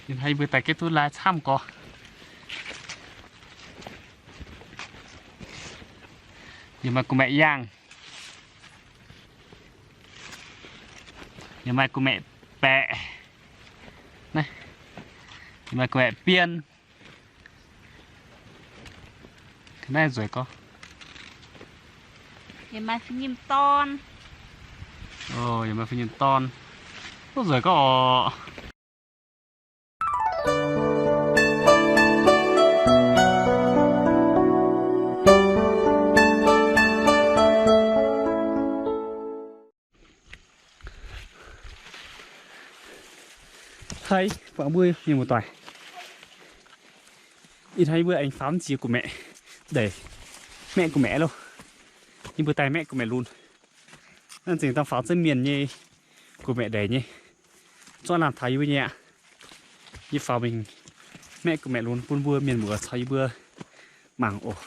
Ih hnoi yie mbuo daaih gengh duqv lai camv gorx. Yie maaih gu'maeqc yaangh. Yie maaih gu'maeqc baeqc. Naaiv, yie maaih gu'maeqc bienh. Ga'naaiv nzueic gorx. Yie maaih fui nyim dorn. Yie maaih fui nyim dorn. Duqv nzueic gorx orqc. Haiz buatc mbuo mienh muoz-doic, ih hnoi yie mbuo aengx faaux ziex gu'maeqc ndeic, maeqv gu'maeqc loh. Yie mbuo daaih maeqv gu'maeqc lunx. Naaiv zingh dangh faaux ziex mienh nyei gu'maeqc ndeic nyei. Zorqv lamh taux yie mbuo nyei aqv. Yie faaux mingh maeqv gu'maeqc lunx bun mbuo mienh muoz caux yie mbuo mangc oc.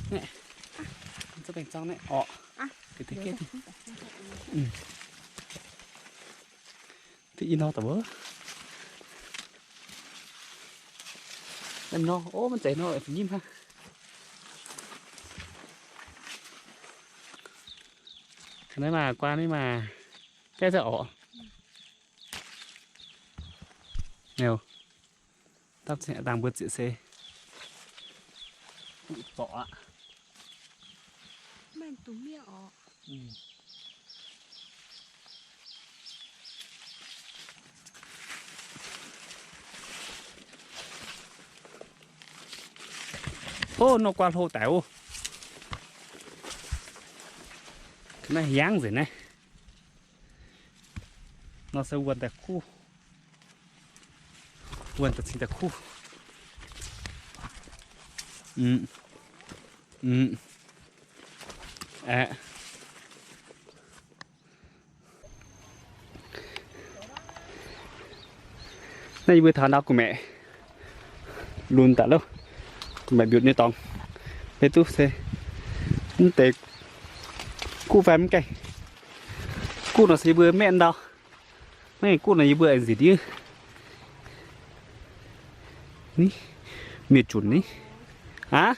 Naeqv, zengc zang naeqv orqc. Diuh i nor daaih wuov. Naaiv nor, ov, maiv zeiz nor, fih nyimv hnangv. Naaiv maah, guaa naaiv maah, gaeqv zengv orqc. Niuh, dapv zengv dangh mbuo zieqc se zorc aqv. Ov, nor guaa hlo daic oc. Naaiv hiaangv nzengc naaiv. Nor se wuonh daaih kuv. Wuonh daaih cingx daaih kuv. Aeqv, naaiv yie mbuo taux ndau gu'maeqc lunx daaih loh. Gu'maeqc mbiutc nyei dorngx. Maiv duqv se mv deix guv fai mv gaengh. Guv nor se yie mbuo maeqv ndau. Maiv guv nor yie mbuo aengx nziec ndiev. Ni, mienh junc ni. Aav,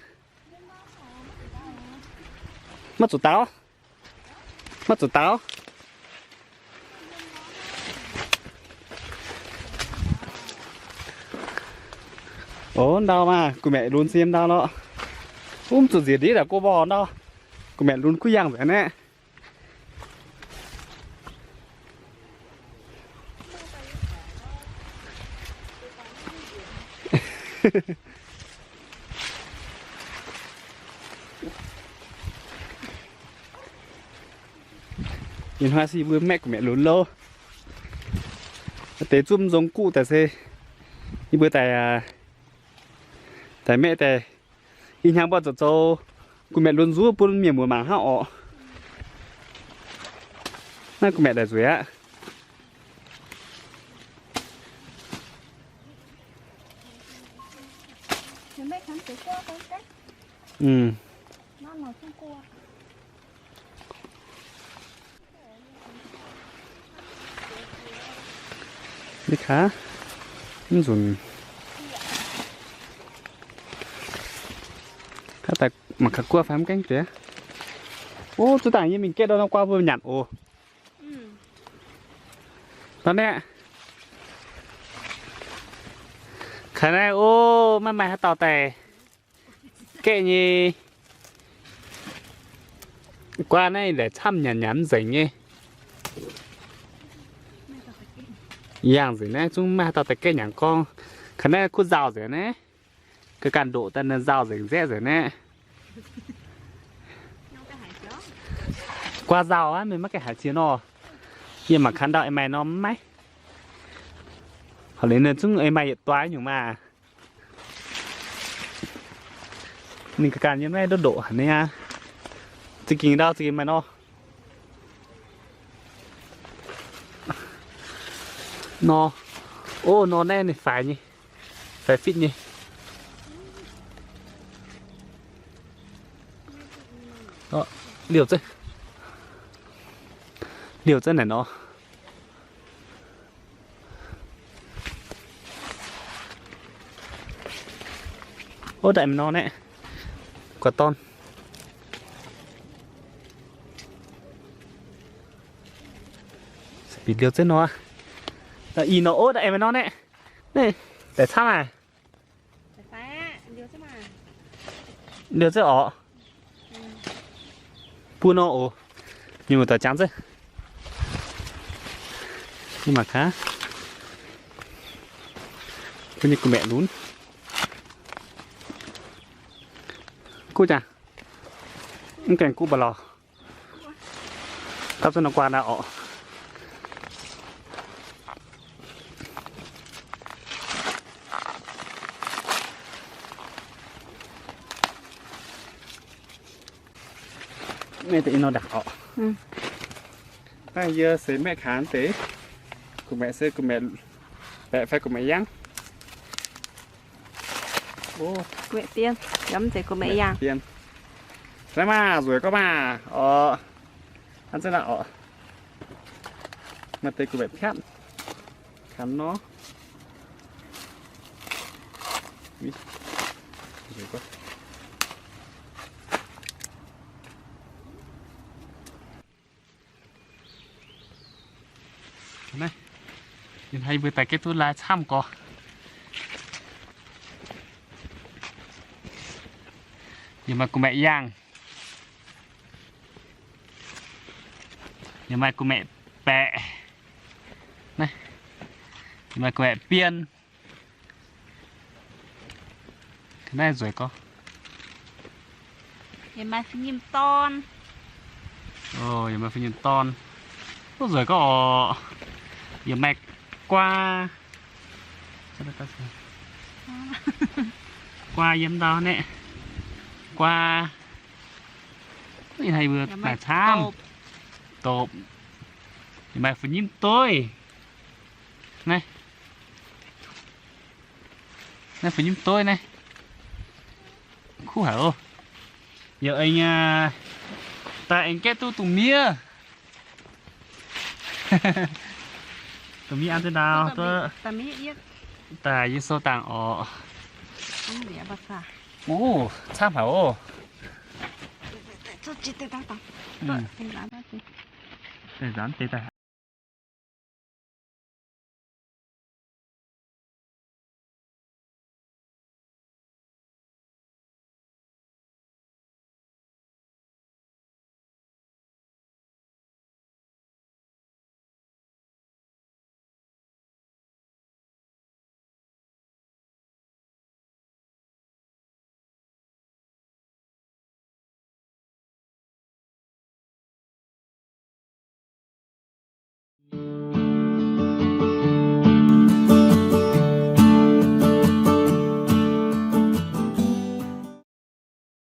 maiv zuqc daux, maiv zuqc daux. Ov, ndau maah, gu'maeqc lunx se yiem ndau lorqc. Mv zuqc nziec ndiev daaih go mborh ndau. Gu'maeqc lunx kuv yangh nzengc naaiv. Ih hnoi se yie mbuo maeqv gu'maeqc lunx loh. Deix zunv nzong guv daaih se yie mbuo daaih, daaih maeqv daaih. Ih hnyangx mbuo zuqc zoux gu'maeqc lunx nzuov bun mienh muoz mangc hnangv orqc. Naaiv gu'maeqc daaih nzueic aqv. Mv kaav, mv nzunc. Kaav daaih mangc gaax guov fai mv gaengh diex. Ov, zuov dangh yie mingh gaeqv ndau nor guaa mbuo nyanc oc. Ndau naaiv, kaav naaiv, ov, maiv maaih haaix dauh daaih gaeqv nyei. Guaa naaiv laaic camv nyanc nyanc mv nzengc nyei. Yangh nzengc naaiv zungv maiv haaix dauh daaih gaeqv nyanc gorngv. Kaav naaiv kuv nzauh nzengc naaiv. Ga'ganh ndoqc daaih nzauh nzengc nzaeqv nzengc naaiv. Guaa nzauh aqv, mienh maiv gaengh haiz ziex nor. Yie mangc kaav ndau ei maaih nor mv maaih. Horpc liuz ninh zungv ei maaih yietc doix nyungc maah. Ninh ga'ganh yiem naaiv ndoqv ndoqc haic nyei aqv. Za'gengh ndau za'gengh maaih nor. Nor, ov, nor naaiv ninh faix nyei, faix fitv nyei. Liouh zengv, liouh zengv naaic nor. Ov, daaih maaih nor naaiv, guaax dorn. Bieqc liouh zengv nor. Ih nor, ov, daaih maaih nor naaiv. Naaiv daaih camv aqv. Liouh zengv orqc. Buo nor oc. Mienh muoz-doic jangx zengv. Mangc gaax, mbuo nyei gu'maeqc lunx. Guv jangx. Mv gaengh guv ba'lauh. Dapv zunv nor guaan aqv orqc. Naaiv deix ih nor ndaangc orqc. Naaiv yie se maeqv kaax deix. Gu'maeqc se gu'maeqc baeqc fai gu'maeqc yangv. Gu'maeqc dien, yaac mv zeiz gu'maeqc yangh. Naaiv maah, nzueic gorngv maah, orqc. Hnangv zengv naaiv orqc. Maaih deix gu'nguaaic piatv. Kangx nor. Naaiv, yie haiz mbuo daaih gaeqv duqv lai camv gorx. Yie maaih gu'maeqc yaangh. Yie maaih gu'maeqc baeqc. Naaiv, yie maaih gu'maeqc bienh. Naaiv nzueic gorx. Yie maaih fai nyim dorn. Yie maaih fai nyim dorn. Duqv nzueic gorx orqc. Yie maaih guaa. Guaa yiem ndau naaiv. Guaa. Ih, haiz mbuo maaih camv. Dopc. Yie maaih fai nyim doiv. Naaiv. Naaiv fai nyim doiv naaiv. Kuv haic oc. Yie aengx daaih aengx gaeqv duqv dungz miev. Dungz miev an zengv ndau duqv daaih yie sou dangh orqc. Oc, camv haic oc. Deix nzaanx deix daaih.